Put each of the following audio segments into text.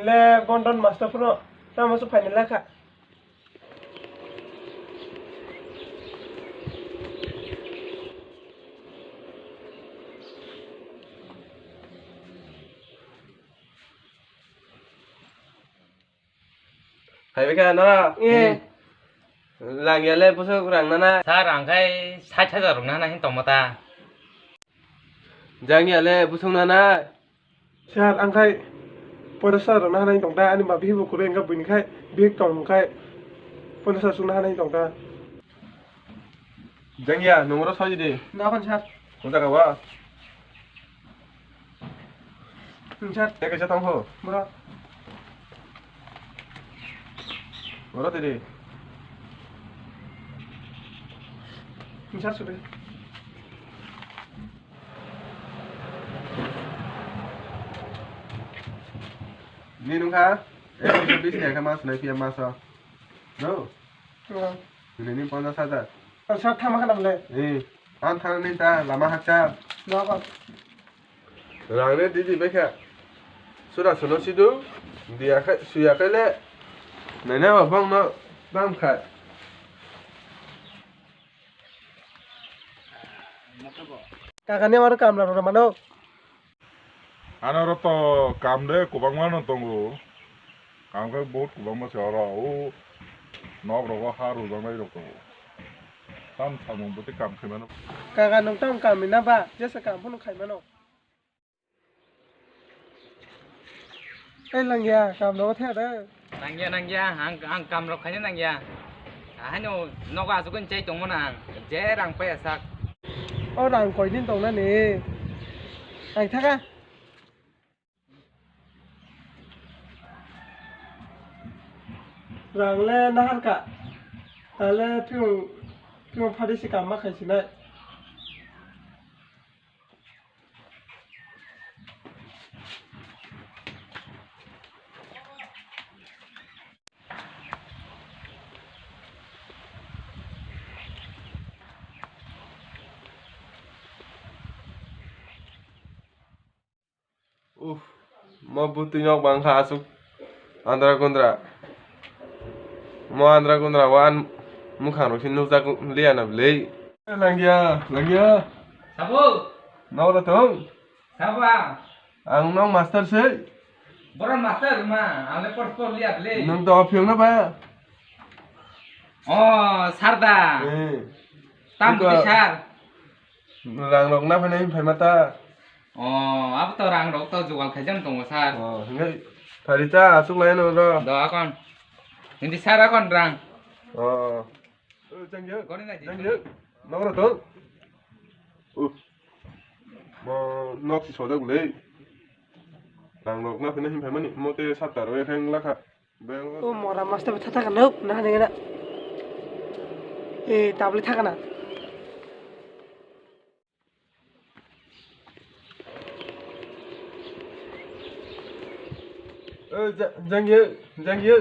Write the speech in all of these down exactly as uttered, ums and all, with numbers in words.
Le Bonton master phuru tamo se phaini lakha. Phaibai kha noro? Eh. Langya le bwswk rang nanai? Sir, ang khai sait hajar rok nana hin tongma ta. Jangya le bwswk nanai? Sir, ang khai ponchash hajar rok nana hin tong ta, ani ma bihi bo kwrwi wngkha buini khai bihik tong khai ponchash hajar suk nana hin tong ta. Jangya, nwng oro soi di. Nokon sir. Kung jaga wa? Sir. Tei kaisa tong pho. Bro. Oro tiri. Sir, sudi. Ni nungkha? Ekso bis ni ekha mas nai pia maso. No? Nini ponchash hajar. Sir, thama khanam le. Eh, ang thang ni ta lama hakcha. Nokon. Rang le didi bekha. Sura suno sidu. Diya khai, suya khai le. Nene ba bang no dam khai. Kaka ni aro kamla rok mano. Ano oro to kam de kwbangma no tongo. Kam khe bohut kwbangma se oro. O nok rogo ha rwjaknai rok tongo. Tam samung bwtwi kam khaimano. Kaka nwng tamo kamni na ba? Jesa kam phano khaimano. Ei langya, kam rogo thaya da. Nangya, nangya, ang, ang kam rok khaina nangya. Ahaino nogo asukgwi chai tongmano ang. Je rang paya sak. O rang koi din tongnani? Ang thaka. Rang le nahar ka. Tale piyong, piyong phari se kam ma khai sinai. Uff, mo bwtwi nok bang kha aswk andra kundra. Mo andra kundra o ani mwkhang rok se nukjak liya na bwlwi. Langya, langya. Sabo? Nokla tong? Sabo ang? Ang nok master se. Boro master ma, ang le por por liya bwlwi. Nwng to phiyok na ba? O, sir da. Eh. Tam bwtwi sir. Rang rok na phainai phai ma ta. O, abo to rang rok to jugal khaijak tongo sir. O, hingke phari ta aswk lai no ro. Do akon. Hindi sir akon rang. O. O, chang ye. Gori na di. Chang ye. Nokra to. O. Mo nok si sojak le. Rang rok na phainai phai mani. Mo te sat ta ro ya khang lakha. O mora master bo thatha kanok na nengena. E tablet thakana. O jang ye, jang ye.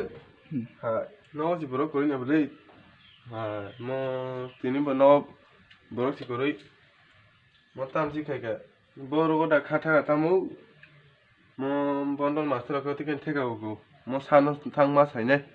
Ha, no si borok kori na bwlwi. Ha, mo tini bo no borok si kori. Mo tam si khai kha. Borok da kha thara tamo. Mo bondon master ko tiken theka ugo. Mo sano thang ma sainai.